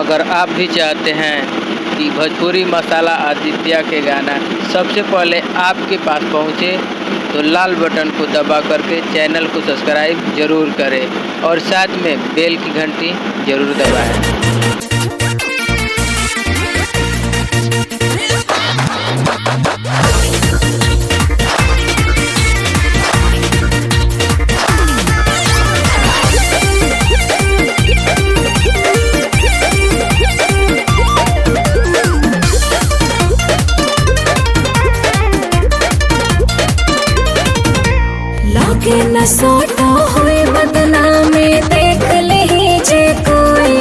अगर आप भी चाहते हैं कि भोजपुरी मसाला आदित्य के गाना सबसे पहले आपके पास पहुंचे तो लाल बटन को दबा करके चैनल को सब्सक्राइब जरूर करें और साथ में बेल की घंटी जरूर दबाएं। लागे न सोटा होए बदनामी देख ले जे कोई।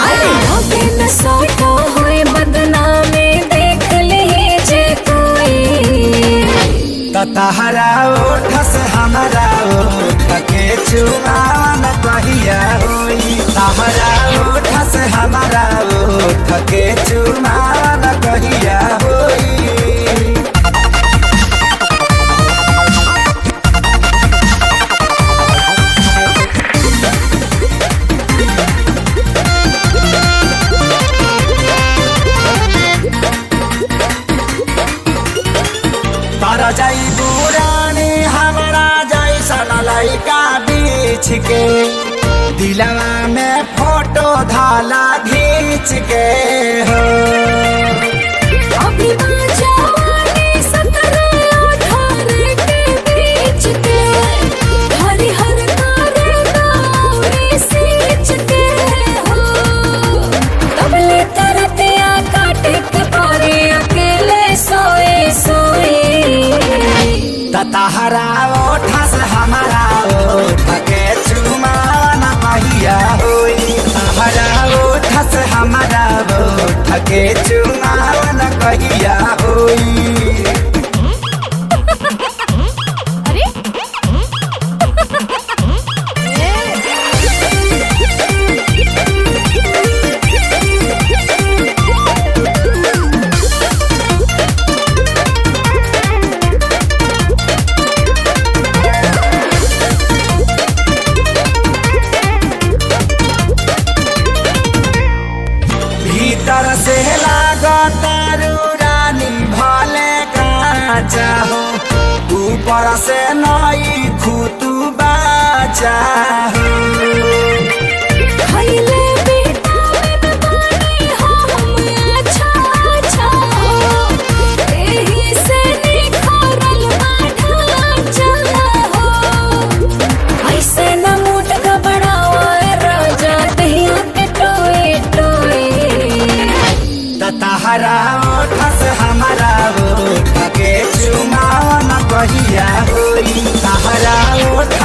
अरे लागे न सोटा होए बदनामी देख ले जे कोई। तहरा ओठ से हमारा ओठ के चुमावन कहिया होई। तहरा ओठ से हमारा ओठ के चुमावन कहिया होई। तारा जाई बुरानी हमारा जैसन लइका बीछ के, दिलवा में फोटो धाला घींच के हो। अभी जवानी 17 18 के बीच के, हरिहर तारे दावरे सींच के हो। तबले तरतिया काटे के पारे अकेले सोए सोए। तहरा ओठ से हमारा ओठ के चुमावन कहिया होई। तहरा ओठ से हमारा ओठ के चुमावन कहिया होई। भीतर से लागत रानी भले काचा हो, ऊपर से नई खुतू बाचा हो। खइले विटामिन बानी हो हम अच्छा अच्छा हो, एही से निखरल बा ढांचा हो। ऐसे न मूड घबरावा राजा दहिया के टोए टोए। तहरा ओठ से हमारा ओठ के चुमावन कहिया होई। तहरा ओठ